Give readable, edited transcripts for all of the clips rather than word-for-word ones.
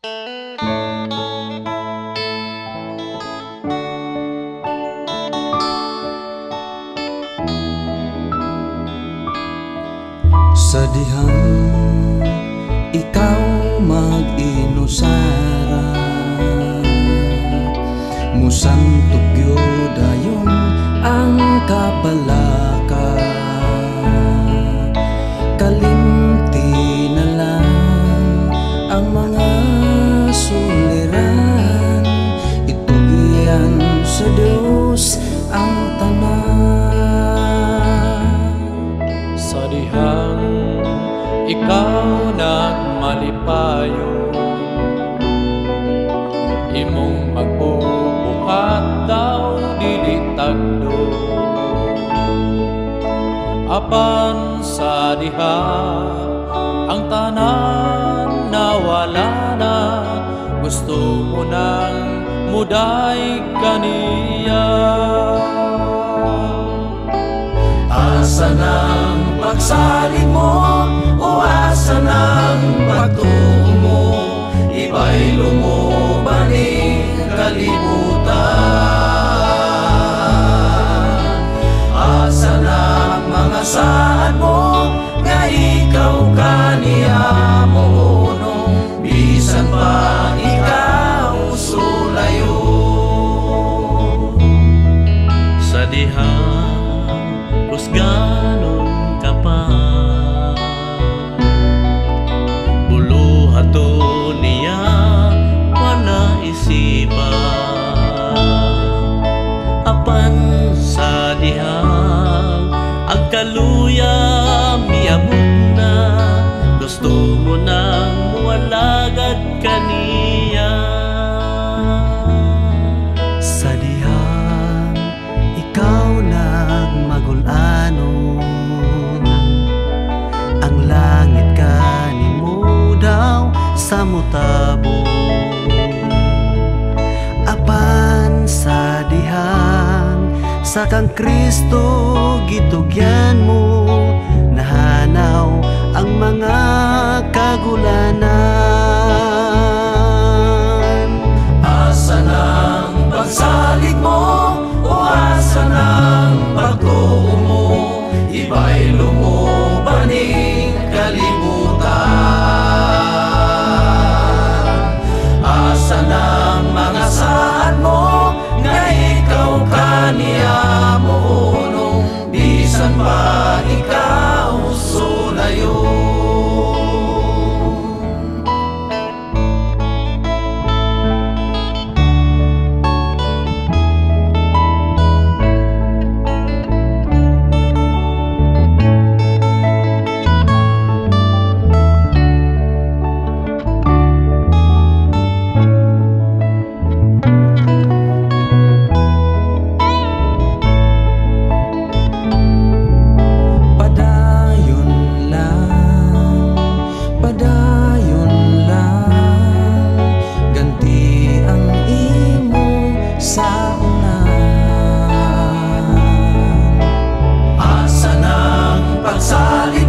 Sa dihang ikaw mag-inusara, musantok gyud dayon ang kabalaka. Kalimti na lang ang mga suliran, itugian sa Dios ang tanan. Sa dihang ikaw nagmalipayo, imong magbubuhat daw dili tagdo. Apan sa diha ang tanan nawala na, gusto mo nang muday kaniya. Asa ng pagsalig mo o asa ng pagtuo mo, ibaylo mo ba ning kalibutan? Asa ng mga saad mo nga ikaw kaniya mounong, bisan pa ikaw sulayo. Sa diha kusganon ka pa, buluhaton niya wala isipa. Apan sa dihang ang kaluya miabot na, gusto mo nang mualagad kaniya. Sa dihang ikaw nagmagulanon, ang langit kanimo daw sa mutabon. Apan sa dihang sa kang Kristo gitugyan mo, nahanaw ang mga kagulanan. Asa ng pagsalig mo o asa ng pagtuo mo, ibaylo mo ba ning kalibutan? Asa ng mga saad mo nga ikaw kaniya mounong, bisan pa ikaw sulayo. Pagsalig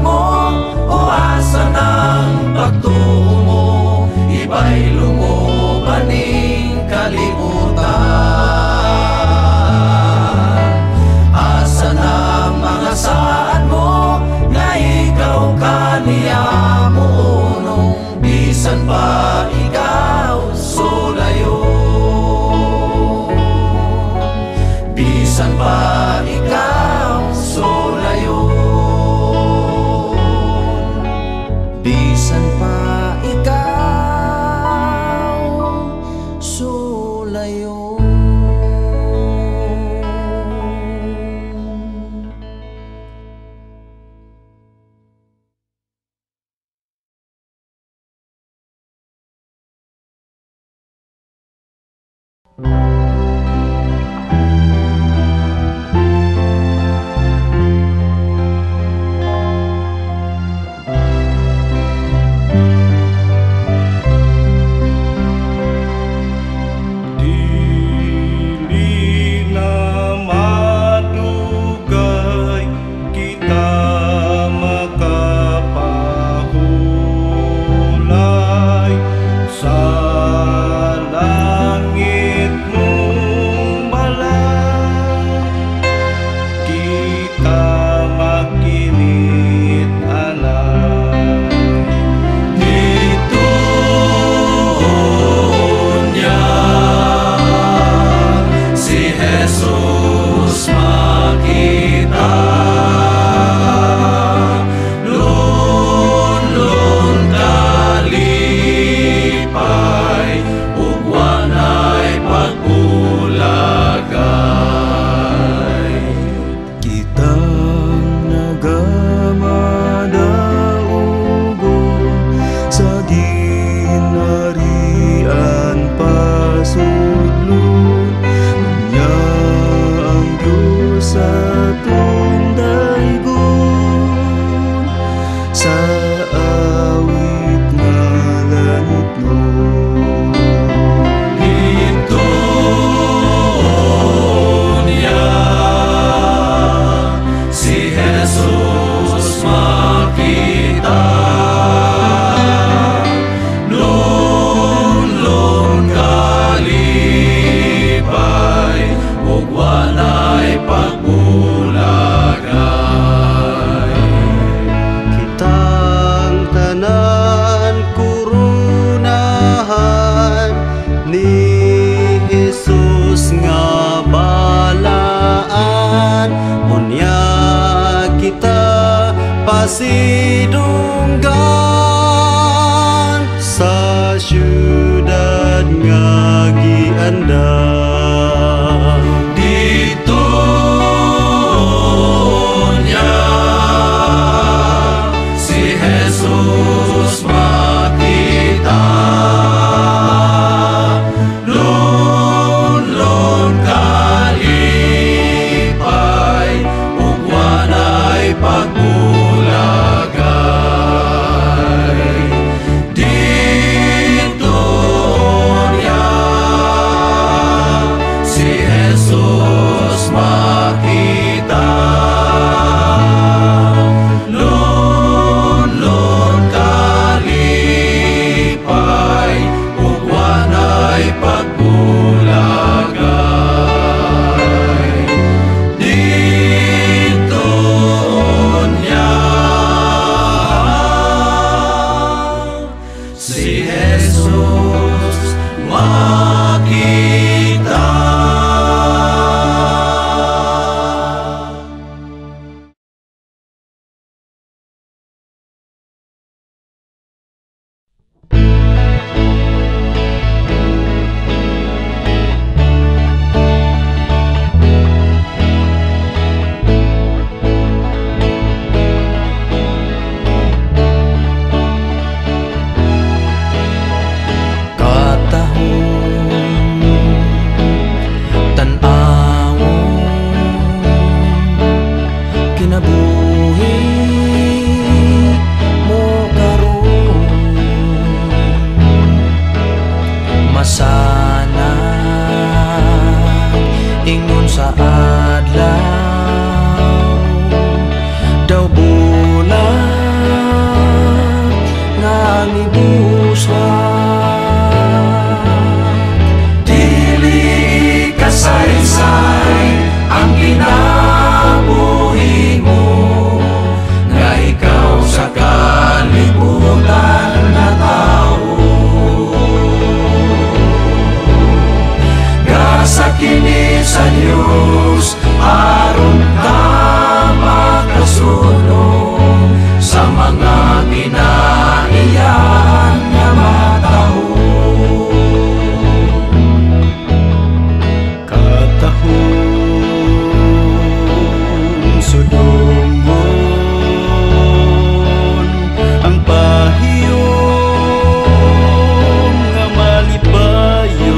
mo o asa ng pagtuo mo, ibaylo mo ba ning kalibutan? Asa ng mga saad mo nga ikaw kaniya mounong, bisan pa ikaw sulayo. Bisan pa ikaw sulayo. Bisan pa ikaw sulayo. Dili na madugay kita makapahulay sa langit mong balay, kita makilit anay. Dito niya si Jesus makita, Lunlun kalipay ug wanay pagbulagay. Kitang nagamadaugon sa ginharian pasudlon niya ang Diyos atong daygon sa awit nga langitnon. Dito niya si Jesus makita, Lunlun kalipay ug walay pagbulagay. Kitang tanan kurunahan ni Jesus nga balaan, unya kita pasidunggan sa syudad nga giandam. Dito niya si Jesus makita, Lunlun kalipay ug walay pagbulagay. Dito niya si Jesus makita, Lunlun kalipay ug walay pagbulagay. Dito niya si Jesus makita. Katahong tan-awon kinabuhi mo karon, masanag ingon sa adlaw, daw bulan nga mibuswak. Dili kasaysay ang kinabuhi mo, nga ikaw sa kalibutan na tao. Gasa kini sa Diyos aron ka makasulong sa mga kinaiyahan nga matawo. Katahom sudumon ang pahiyom nga malipayon.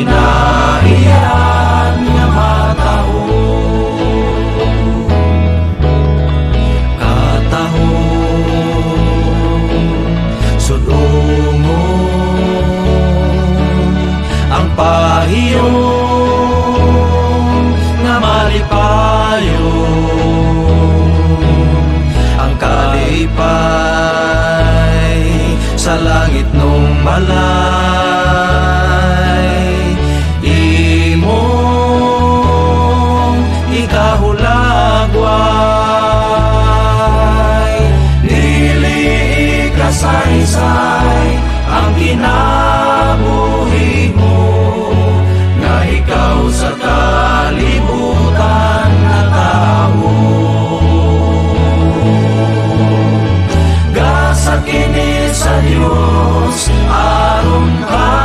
kinaiyan nga mataho. Kataho sudungon ang pahiyong nga malipayon ang kalipay sa langit nung balay imong ikahulagway. Dili ikasaysay ang kinabuhi mo nga ikaw sa kalibutan natawo. Gasa kini sa Dios aron ka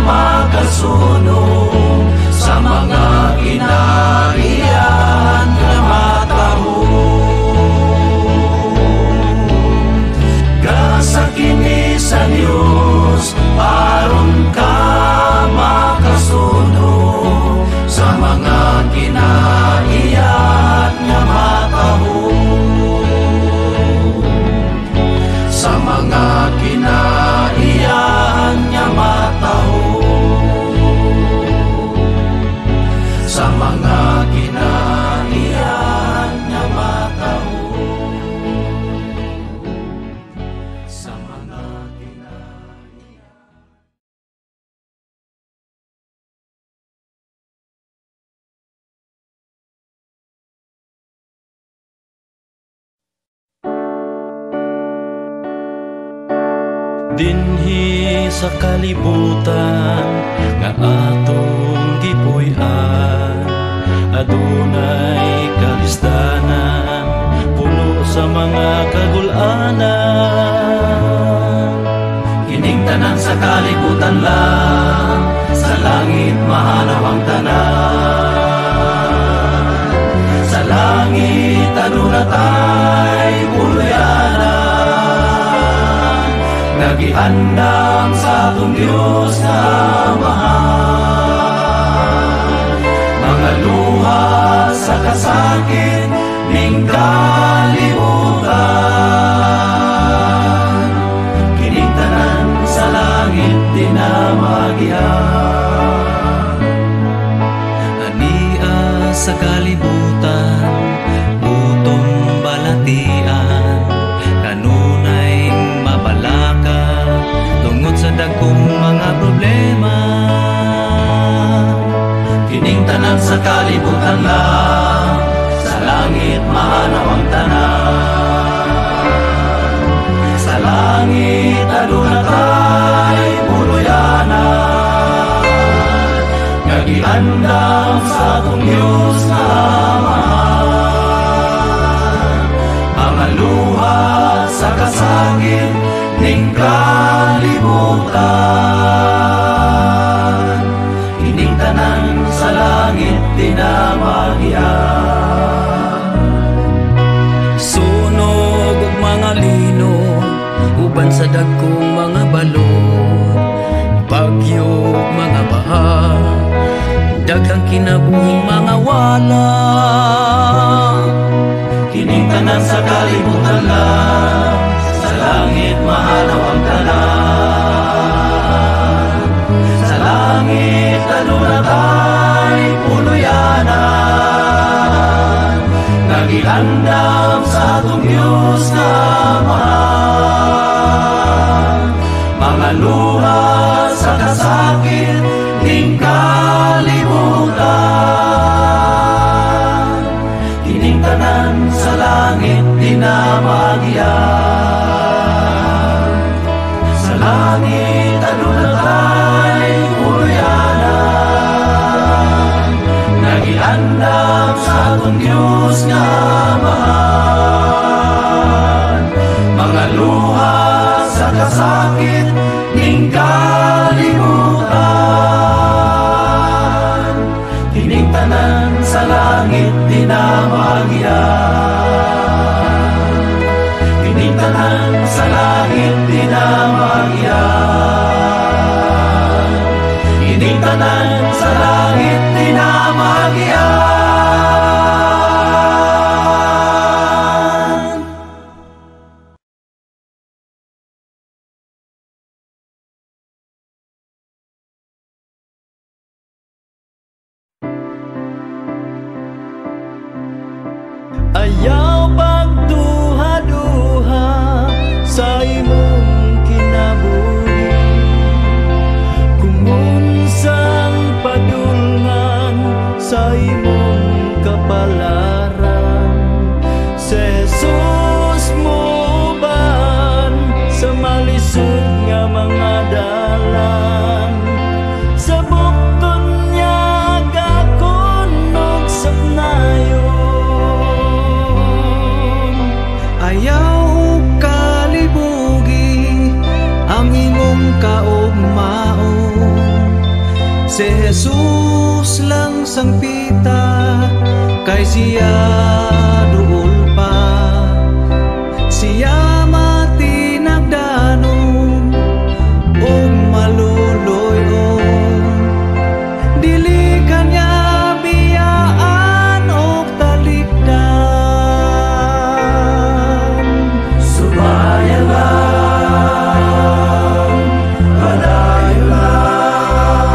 makasunod sa mga kinaiyan nga mataho. Gasa kini sa Dios aron ka makasunod sa mga kinaiyan nga mataho. Sa mga kinaiyan nga mataho. Sa mga kinaiyan nga mataho. Sa mga kinaiyan. Dinhi sa kalibutan nga atong gipuy-an, adunay kalisdanan puno sa mga kagul-anan. Kining tanan sa kalibutan lang, sa langit mahanap ang tanan. Sa langit aduna tay buluyanan, nagiandam sa atong Dios na Amahan. Mga luha sa kasakit ning kalibutan, kining tanan sa langit di na magian. Ania sa kalibutan, gutom balatian, kanunay mabalaka tungod sa dagkong mga problema. Kining tanan sa kalibutan lang, sa langit mahanap ang tanan. Sa langit aduna tay buluyanan, nga giandam sa atong Dios na Amahan. Mga luha sa kasakit ning kalibutan, kining tanan sa langit di na magian. Sunog ug mga lino, uban sa dagkong mga balod, bagyo ug mga baha, daghang kinabuhing mga wala. Kining tanan sa kalibutan lang, sa langit mahanaw ang tanan. Sa langit aduna tay puluyanan, nga giandam sa atong Dios na Amahan. Mga luha sa kasakit ning kalibutan, kining tanan sa langit di na magian. Sa langit aduna tay buluyanan, nga giandam sa atong Dios nga Amahan. Mga luha sa kasakit ning kalibutan, kining tanan sa langit di na magian. Kining tanan sa langit di na magian. Kining tanan tanan sa langit di na magian. Ayaw pagduha-duha sa imong kinabuhi, kung unsang padulngan sa imong kapalaran. Si Jesus moban sa malisod nga mga dalan, sa bukton niya gakunog sa nayon. Ayaw kalibugi ang imong kaugmaon, si Jesus lang sangpita, kay siya duol pa. Siya matinagdanon ug maluloy-on, dili kanya biyaan og talikdan. Subayan lang, padayon lang,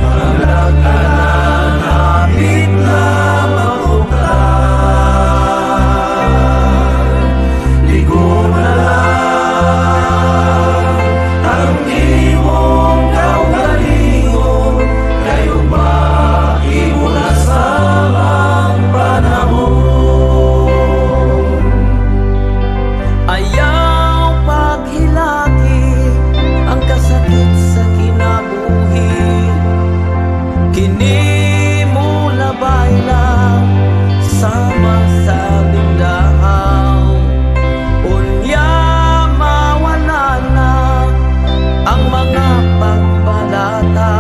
ang lagkanan hapit na mapuktan. Ligo na lang ang imong kaugalingon, kay ugma imo na samang panahon. Ayaw paghilaki ang kasakit sa kinabuhi, kini mulabay lang sama sa lindahaw. Unya mawala na ang mga pagbalata,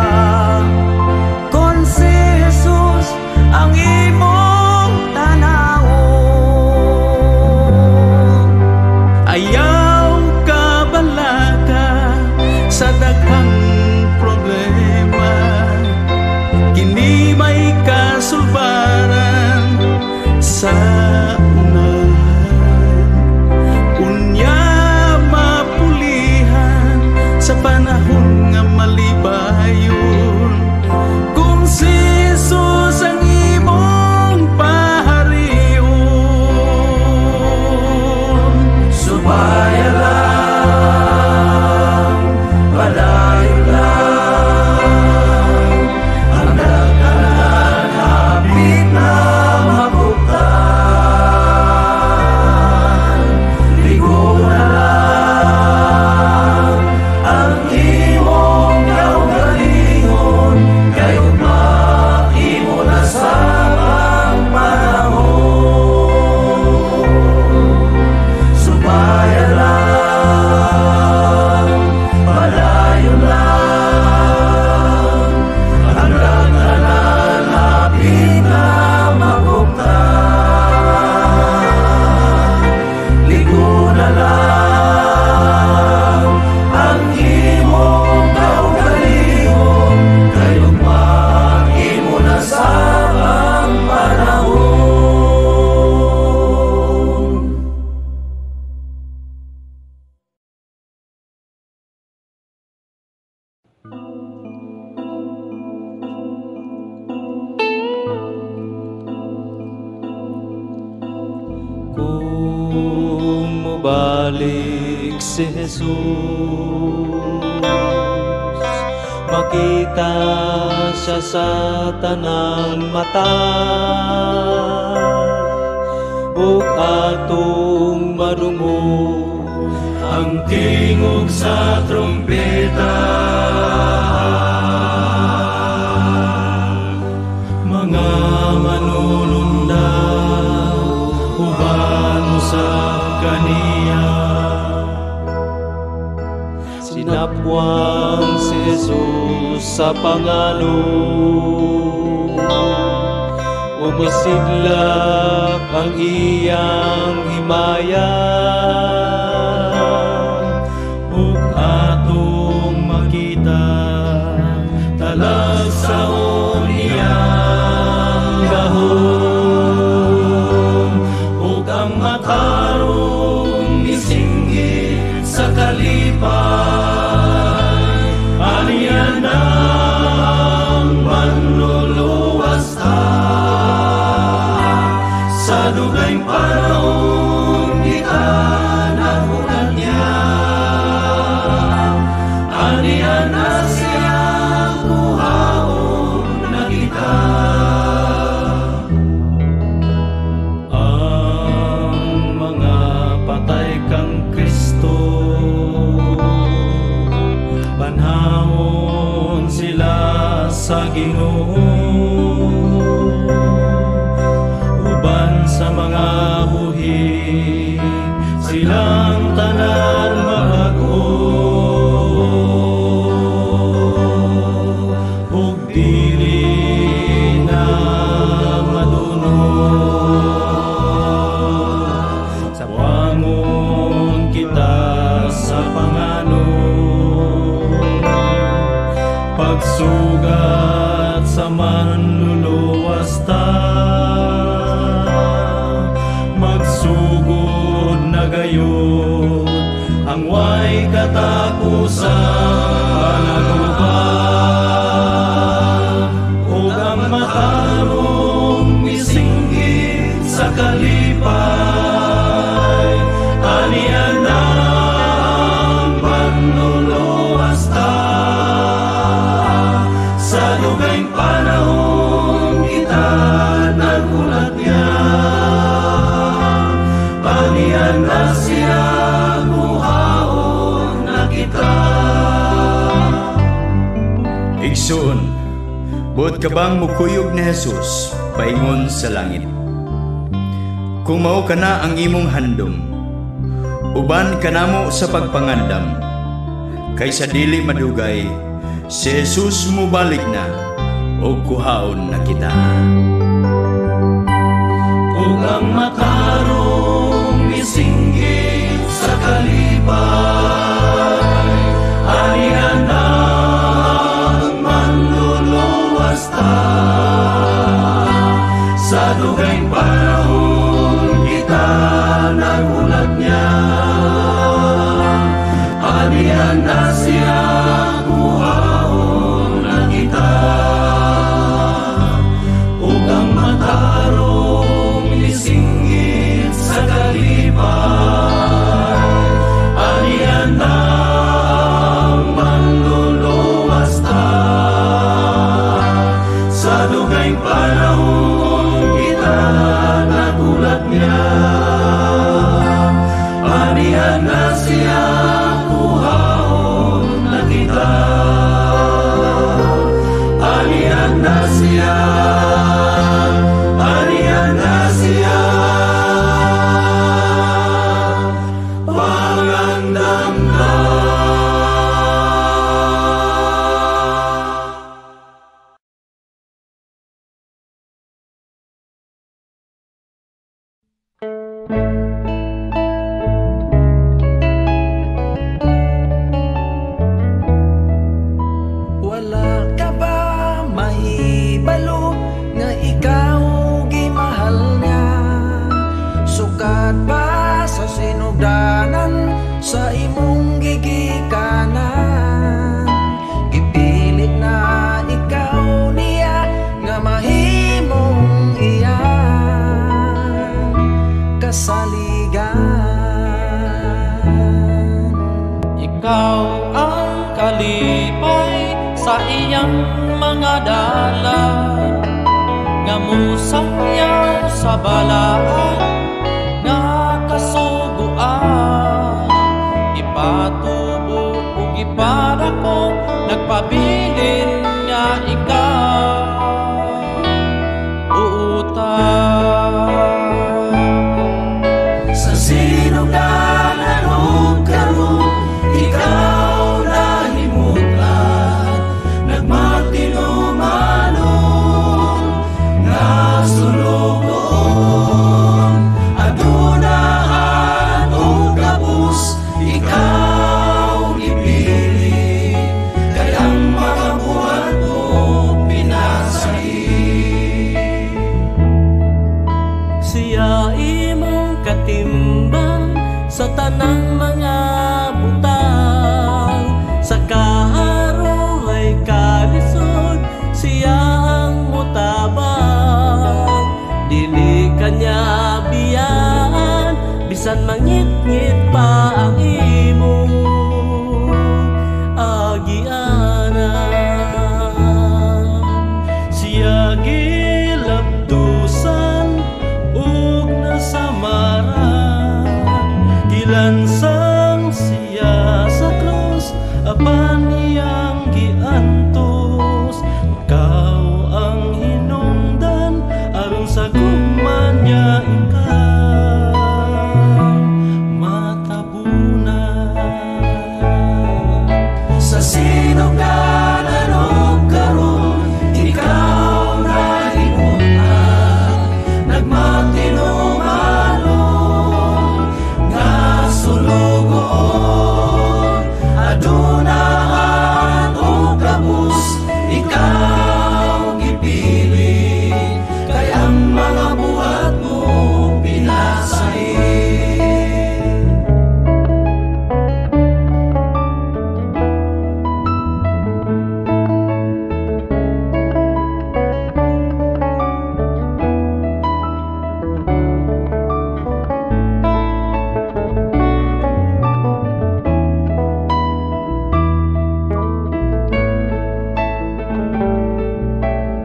kon si Jesus ang imong tanawon. Ayaw kabalaka sa daghang problema, kini may kasulbaran sa unahan. Unya mapulihan sa panahon nga malipayon, kung si Jesus ang imong paharion. Subayan lang, padayon lang, ang dagkanan hapit na mapuktan. Ligo na lang ang imong kaugalingon, kay ugma imo na samang panahon. Subayan lang, padayon lang, ang lagkanan hapit na mapuktan. Ligo na lang ang imong kaugalingon, kay ugma imo na samang panahon. Kung mubalik si Jesus, makita siya sa tanang mata, ug atong madungog ang tingog sa trumpeta. Mga manulunda uban usab kaniya, Sinapwang si Jesus sa pangalo, ug masidlak ang iyang himaya, ug atong makita Pagsaon iyang gahom, ug ang matarong misinggit sa kalipay. Aniya nang manluluwas ta sa dugay panahon kita nahulat niya. Aniya na siya kuhaon na kita. Ang mga patay kang Kristo, panhawon sila sa Ginoo, uban sa mga buhi silang tanan mabago, ug dili na madunot. Sa buwangon kita sa panganod, pagsugat sa manluluwas ta, magsugod na gayon ang way katapusan panaguban, ug ang matarong misinggit sa kalipay. Aniya nang manluluwas ta sa dugay panahon kita nagulat niya. Aniya na siya kuhaon na kita. Igsoon, buot ka bang mukuyog ni Jesus paingon sa langit? Kung mao ka na ang imong handom, uban kanamo sa pagpangandam, kaysa dili madugay, si Jesus mubalik na o kuhaon na kita. Ug ang matarong misinggit sa kalipay, aniya nang manluluwas ta sa dugay panahon kita nagulat niya. Aniya na siya kuhaon na kita, ug ang matarong misinggit sa kalipay. Aniya nang manluluwas ta sa dugay panahon kita nagulat niya. Aniya na siya kuhaon na kita. Aniya na siya, aniya na siya, pangandam na. Wala ka ba mahibalo nga ikaw gimahal niya? Sukat pa sa sinugdanan sa imong gigikanan, gipilit na ikaw niya nga mahimong iya kasaligan. Ikaw ang kalipay sa iyang mga dalan, nga musayaw sa balaan nga kasuguan. Ipatubo ug ipadako, nagpabilin nga ikaw uutan. Sa sinugdanan ug karon, ikaw nahimutan, nagmatinumanon nga sulugoon. tanang mga butang. Sa kaharuhay kalisod, siya ang mutabang. Dili kanya biyaan, bisan mangitngit pa ang imong agianan. Siya gilabdusan ug nasamaran, gilansang siya sa krus apan iyang giantos. Ikaw ang hinungdan aron sa gugma niya ikaw matabunan. Sa sinugdanan og karon, ikaw nahimutan, nagmatinumanon nga sulugoon. Adunaan og kabus, ikaw gipili, kay ang mga buhat mo pinasahi.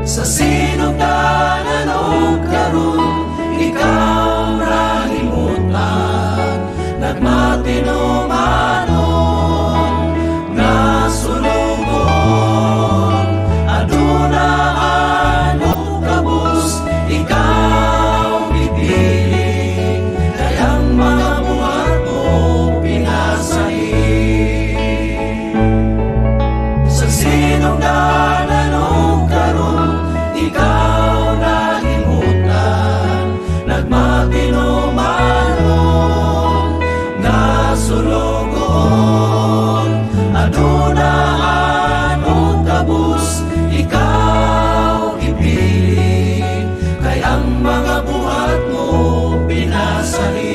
Sa sinugdanan og karon, ikaw nahimutan, nagmatinumanon nga sulugoon. Adunaan og kabus, ikaw gipili, kay ang mga buhat mo pinasahi. Sa sinugdanan og karon, ikaw nahimutan, nagmatinumanon nga sulugoon. Adunaan og kabus, ikaw gipili, kay ang mga buhat mo pinasahi.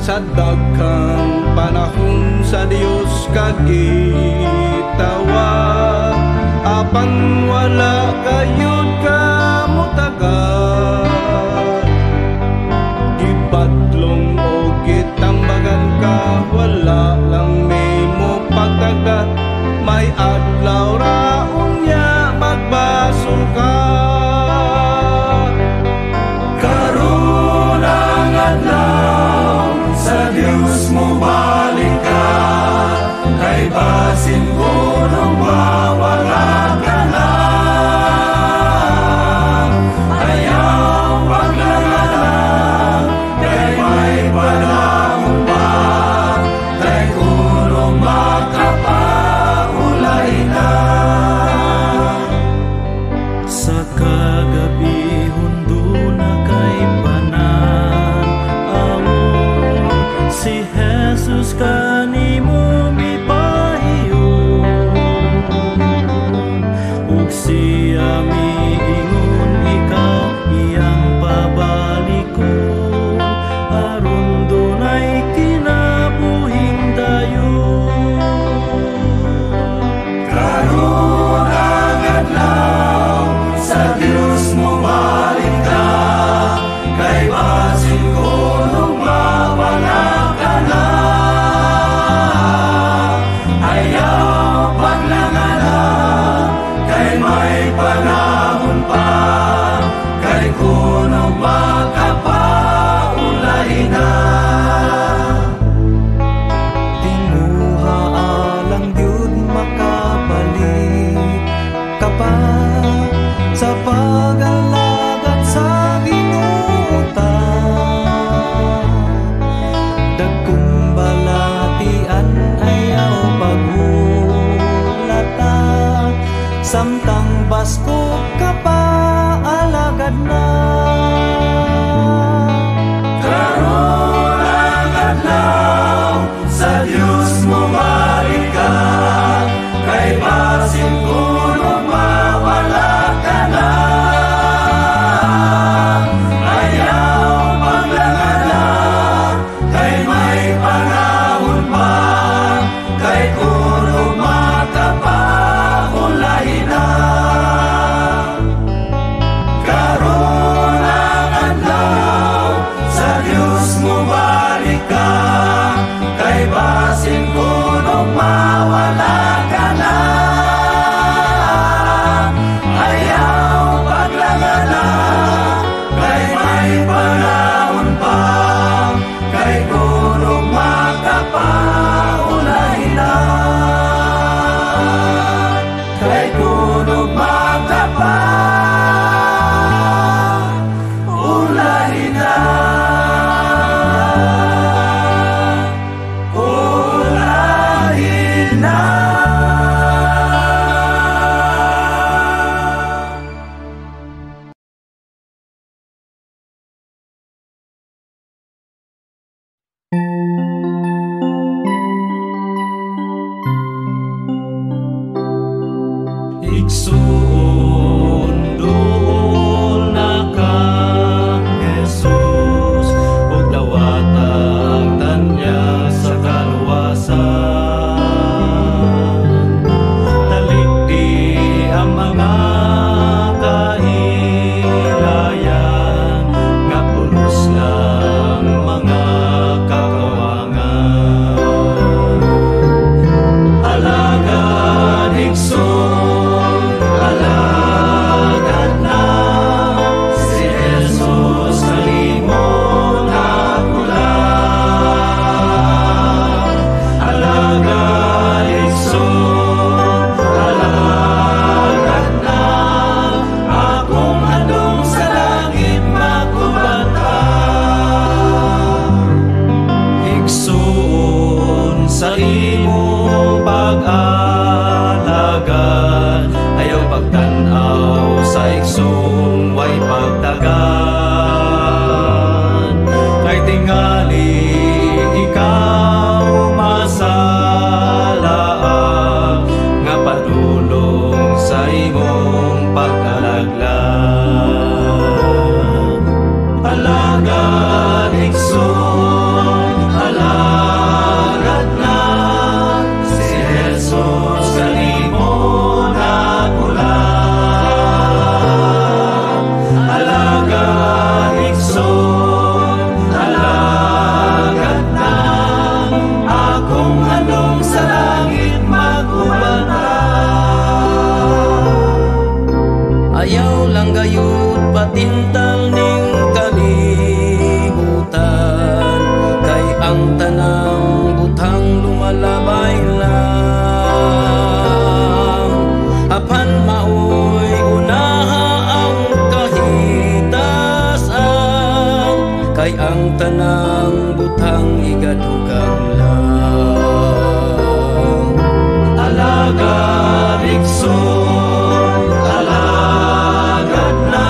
Sa daghang panahon sa Dios kagitawa, apan wala kayod kamutaga. Gibadlong o gitambagan ka, wala lang may mo pagtagda. May adlaw ra unya magbasol ka. Karon ang adlaw sa Dios mo balik ka, kay basin ko nung mawala ka na. Ayaw paglanganan, kay may panahon pa, kay kuno makapaulay na. Sa kagabi hundo na kay panan-awon, si Jesus kanimo mipahiyon, ug siya miingon ikaw iyang pabalikon, aron dunay kinabuhing dayon. Karon ang adlaw sa Dios mo balik ka, kay basin ko nung mawala ka na. Ayaw paglanganan, kay may panahon pa, kay kuno makapaulay na. Tinguha alang gyud makabalik ka pa sa pag-alagad sa Ginoo. Dagkong balatian ayaw paghulata, samtang basko ka pa. na. Karon ang adlaw, sa Dios mobalik ka, kay basin kuno mawala ka na. Ayaw paglangana, kay may panahon pa, kay kuno makapaulahi na. Karon ang adlaw, sa Dios mobalik ka, kay basin kuno mawala ka na. Ayaw paglangana, kay may panahon pa, kay kuno makapaulahi na. Kay kuno makapaulahi na. Ulahi na. Igsuon duol na ka, Jesus, ug dawatang tanya sa kaluwasan. Talikdi ang mga kahilayan, nga pulos lang mga kakawangan. Alagad igsoon, alagad na, si Jesus kalimon akula. Alagad igsoon, alagad na, akong handom sa langit makubanta. Igsoon sa imong pag-alagad, ayaw pagtan-aw sa igsoon way pagtagan. Kay tingali ikaw masalaag, nga padulong sa imong pagkalaglag. Alagad igsoon, alagad na, si Jesus kanimo nakula. Alagad igsoon, alagad na, akong handom sa langit makubanta. Ayaw lang gayud patintal ning kalibutan, kay ang tanang butang lumalabay lang. Apan maoy unaha ang kahitasan, kay ang tanang butang igadugang lang. Alagad igsoon, alagad na,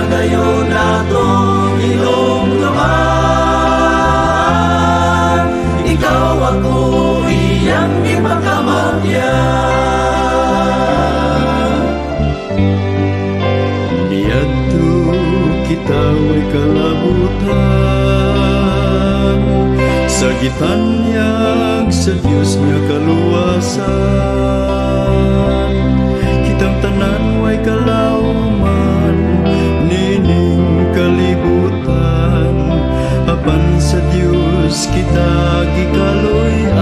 lang gayon atong hinumduman. Ikaw ako iyang gipakamatyan. Niadto kita way kalabutan sa gitanyag sa Dios nga kaluwasan. Kitang tanan way kalauman nining kalibutan, apan sa Dios kita gikaloy-an.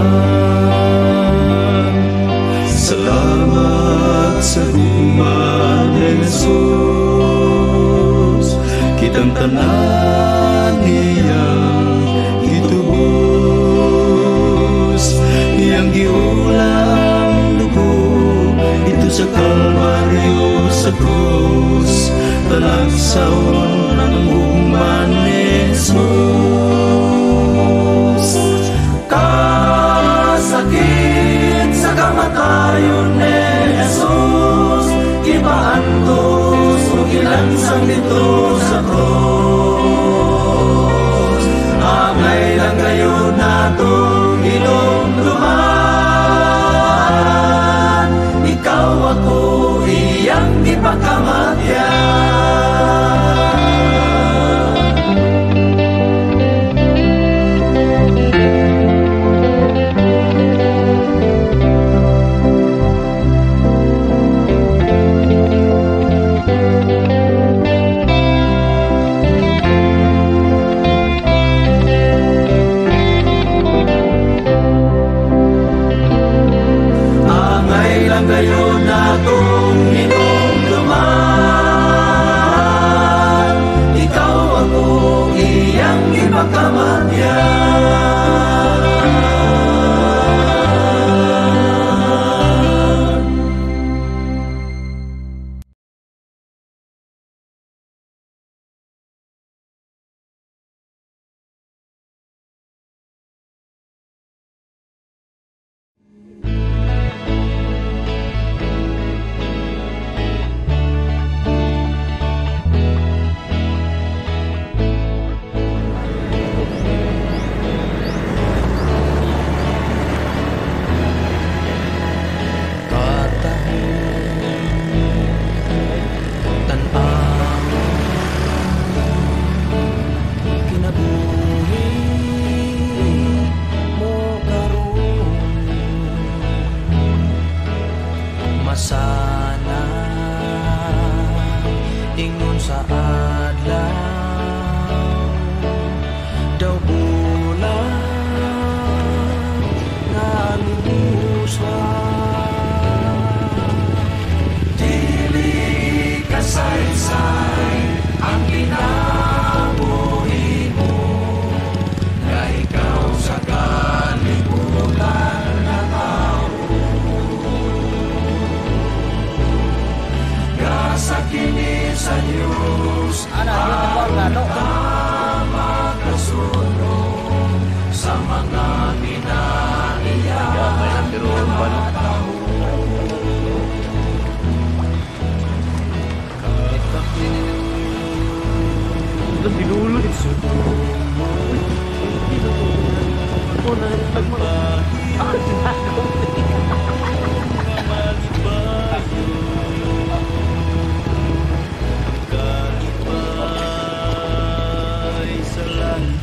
Salamat sa gugma ni Jesus, kitang tanan niyang gitubos, iyang giulang dugo dito sa Kalbaryo sa krus, talagsaon ang gugma ni Jesus. Kasakit sa kamatayon ni Jesus, gipaantos o gilansang dito sa krus. Angay lang gayon natong hinumduman. Ikaw ako iyang gipakamatyan. Angay lang gayon natong hinumduman. Ikaw ako iyang gipakamatyan. Masana ingon sa adlaw daw bulan nga lumuswa. Dili kasaysay ang kinabuhi mo, nga ikaw sa kalibutan na tao. Gasa kini sa Diyos aron ta makasunod sa mga ginaiyan nga tao. Kalipay sa langit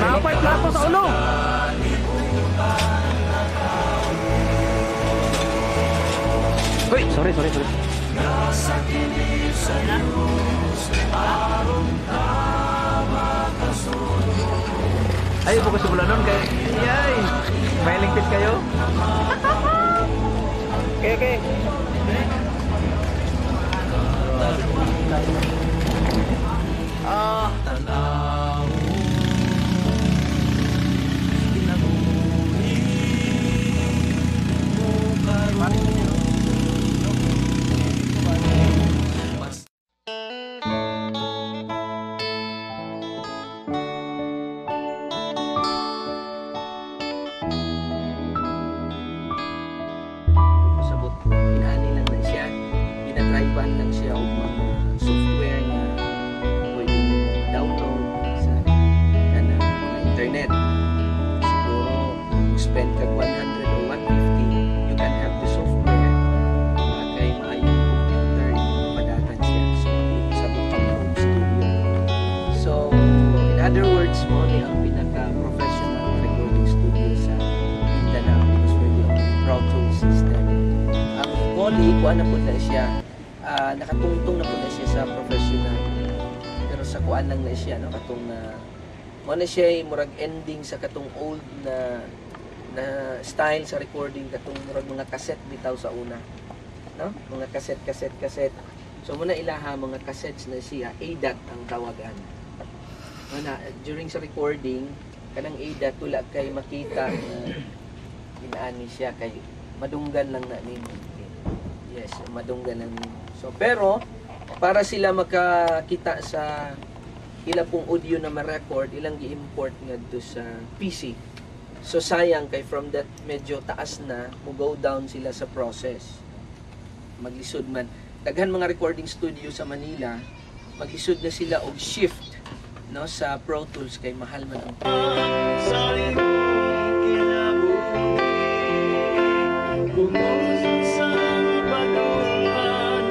Napay plato sa ulo. Uy, sorry, sorry, sorry. Ay, bukas sa bulanon kay. Yay! May lingpit kayo? Okay, okay. Ah, Daghan lang siya og mga software nga pwede nimo ma-download sa kanang mga internet. Siguro spend kag 100 or 150, you can have the software na kay maayong computer, madatan siya. So sa pang home studio. So in other words, mao ni ang pinaka-professional recording studio sa Mindanao because we're the only Pro Tools system. Ang Poly, kuha na po na siya, nakatungtong na po na siya sa professional. Pero sa kuan lang na siya, no? Katong mao na siya ay murag ending sa katong old na na style sa recording, katong murag mga cassette bitaw sa una. No? Mga cassette, cassette, cassette. So muna ilaha mga cassettes na siya, ADAT ang tawagan. Muna, during sa recording, kanang ADAT wala kay makita na inaani siya kay madunggan lang na nimo. Yes, madunggan lang nimo. So pero para sila makakita sa ila pong audio na ma-record, ilang gi-import ngadto sa PC. So sayang kay from that medyo taas na, mo go down sila sa process. Maglisod man. Daghan mga recording studio sa Manila, maglisod na sila og shift, no, sa Pro Tools kay mahal man ang Sa imong kinabuhi, kung unsang padulngan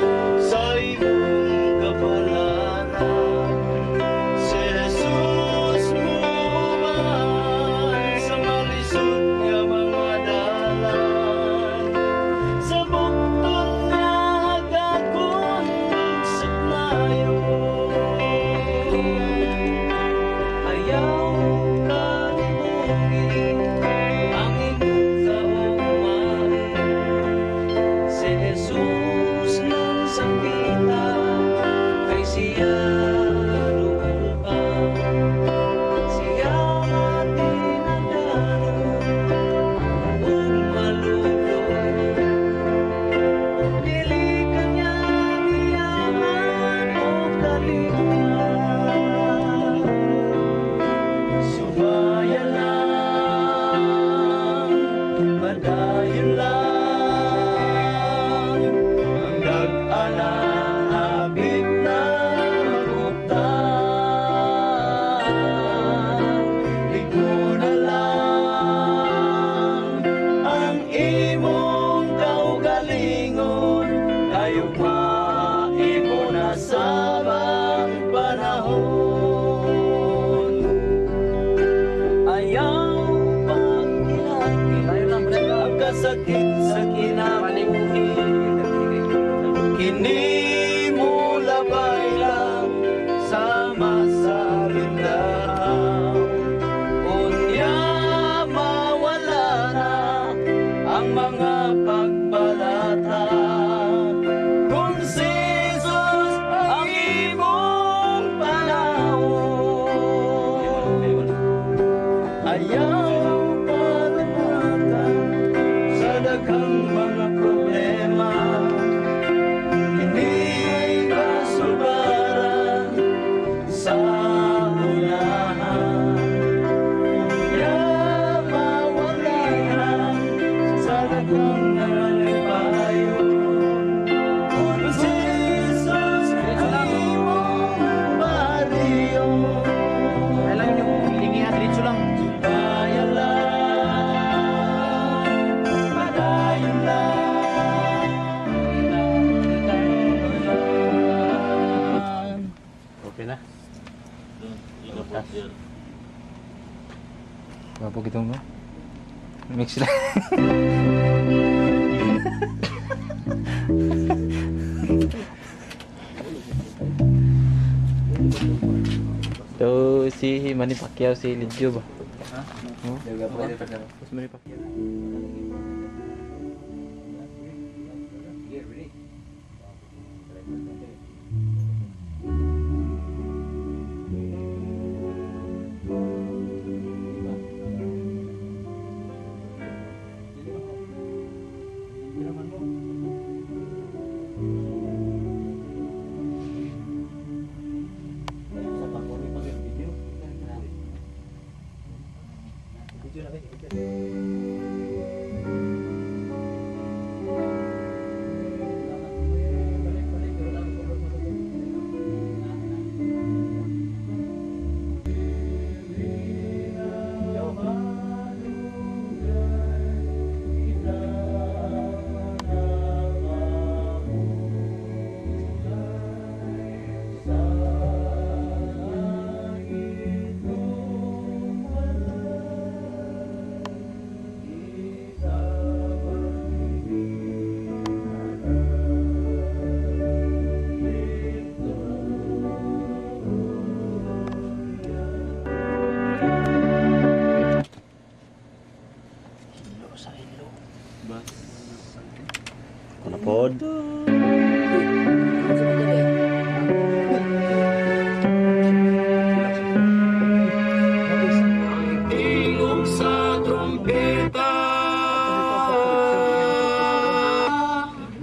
sa imong kapalaran, si Jesus muuban sa malisod nga mga dalan, sa bukton nga hagakon ug saklayon. Ayaw kalimugi ang imong kaugmaan, si Jesus lang sampita kay siya duol pa. Siya tinadanon ug maluloy. Dili kanya giyangan o kaligtan. Subaya lang, padayon lang, ang dag-ana hapit na mag-uptang. Liguna lang ang imong kaugalingon, kayo pa imo na sabang panahon. Ayaw pagkilakit ang kasakit sa kinabuhi, kini mo labay lang sama sa alindaw. Unya mawala na ang mga pagbalata, kung si Jesus ang imong panahon. Ayaw pananakan sa daghang mga problema, kini kasubaran sa unahan. Unya mawala na sa daghang nangalipayo, kung si Jesus ang imong baryo. Kailangan yung lingihan, diretso lang. Kaya lang, padayon lang. Okay na. Gwapo kitong mo. Mix lang. So si Manny Pacquiao, si Lidio ba? Ha? Oh? Si Manny Pacquiao. Video na kayo. Ano pod? Tingog sa trumpeta.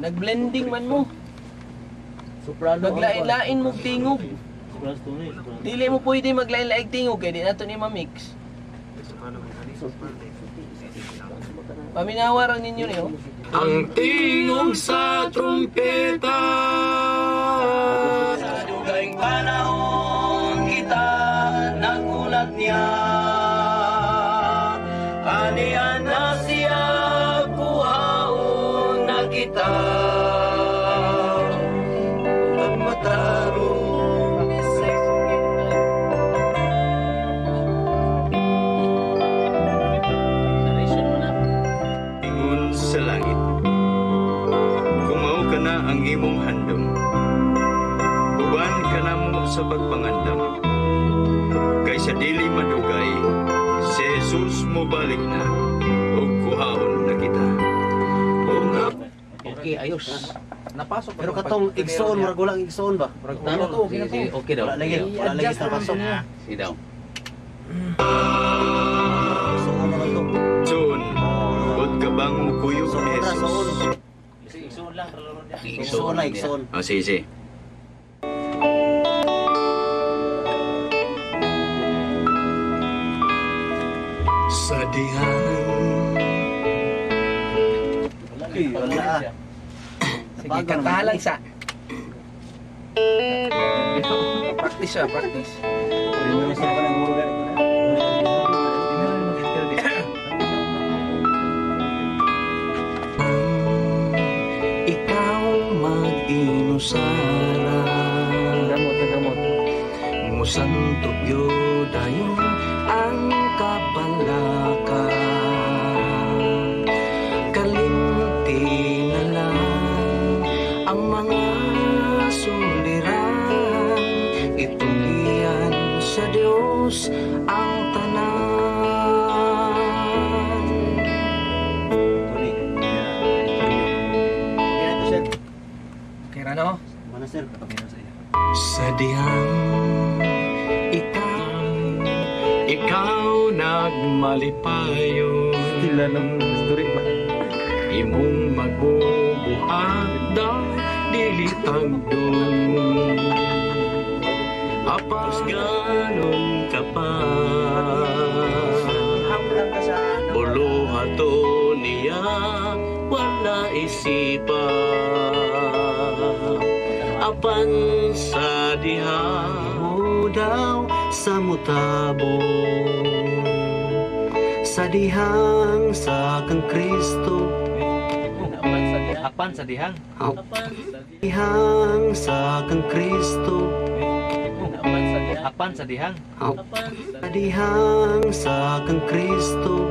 Nagblending man mo. Maglain-lain mo tingog. Dili mo pwede maglain-lain tingog kay di nato ni ma-mix. Paminawa ra ninyo niyo. Ang tingog sa trumpeta. Sa dugayng panahon kita nagulat niya. Anian na siya kuhaon na kita. Ang matarong Ingon sa langit. Kung mao ka na ang imong handom, uban ka na mo sa pagpangandam. Kaysa dili madugay, si Jesus mobalik na, ug kuhaon na kita. Okay, ayos. Napasok. Pero katong igsoon, murag walang igsoon ba? Tama to, sige, okay daw. Wala lagi, wala lagi sa pasok. Sige daw. Igsoon na lang to. Soon, huwag ka bang mukuyog ni Jesus? Igsoon lang, Igsoon na, igsoon. Oh, sige, sige. Sa dihang Wala. Sige, kantahan lang sa. Practice ah, practice. Ikaw mag-inusara. Gamot, gamot. Musantok yun dayon ang kapalaka. Kalimti na lang ang mga suliran. Itugian sa Diyos ang tanan. Okay ra no? Mana sir? Sa dihang ikaw nagmalipayon. Sila ng story ba? Imong magbubuhat daw dili tagdon. Apas ganon ka pa. Buluhaton niya wala isipa. Apan sa diha mo daw sa mutabong. Sa dihang sa kang Kristo. Apan sa dihang. Dihang sa kang Kristo. Apan sa dihang. Sa dihang sa kang Kristo.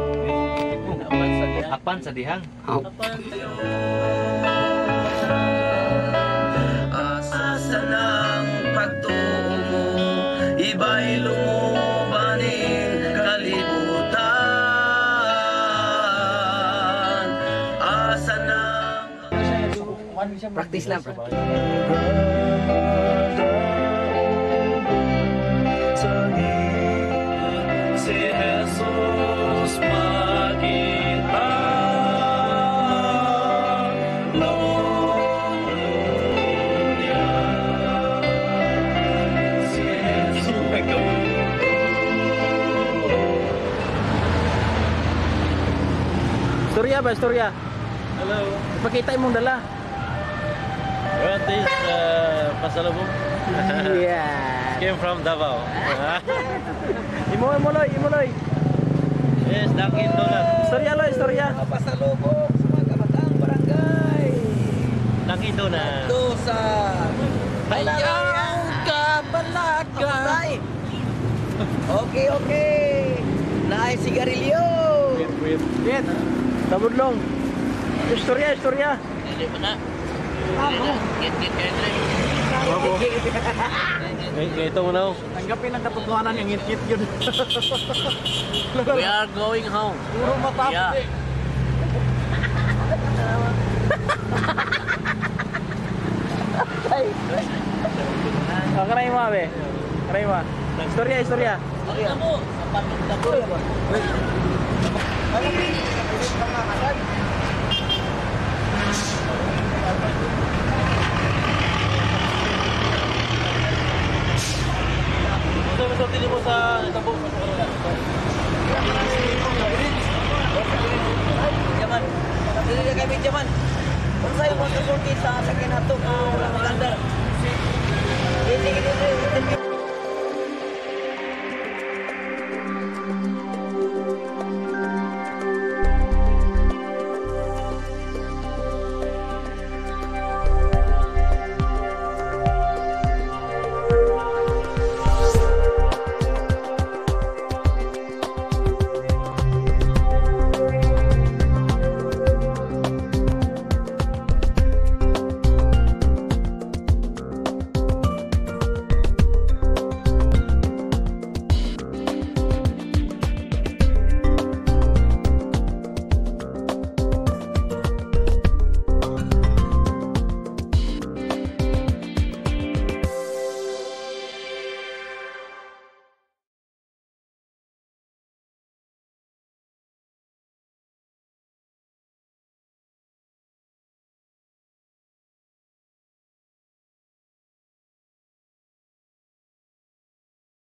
Apan sa dihang. Asa ng pagtuo mo, ibaylo mo baning kalibutan. Asa ng practice lang, practice. Si Jesus makita. Si Jesus. Istorya ba, istorya? Hello. Ipakita imong dala. What is pasalubong? Yeah. Came from Davao. Imo, imo loy, imo loy. Yes, Dunkin Donut. Istorya loy, istorya. Pasalubong sa mga kabataang barangay. Dunkin Donut. Ito sa Ayaw Kabalaka. Okay, okay. Naay sigarilyo. Wait, wait. Wait. Tabudlong. Istorya, istorya. Dili pa na. Git-git kayo, Dre. Ito mo na. Tanggapin ang katotohanan yung ngit-ngit yun. We are going home. Puro matapos Yeah. eh. Tanawa be. Aray mo. Istorya, istorya. Jaman. Dili na kami jaman. Unsay mo kasulti sa sakyan nato kung wala magandar? Dili dili.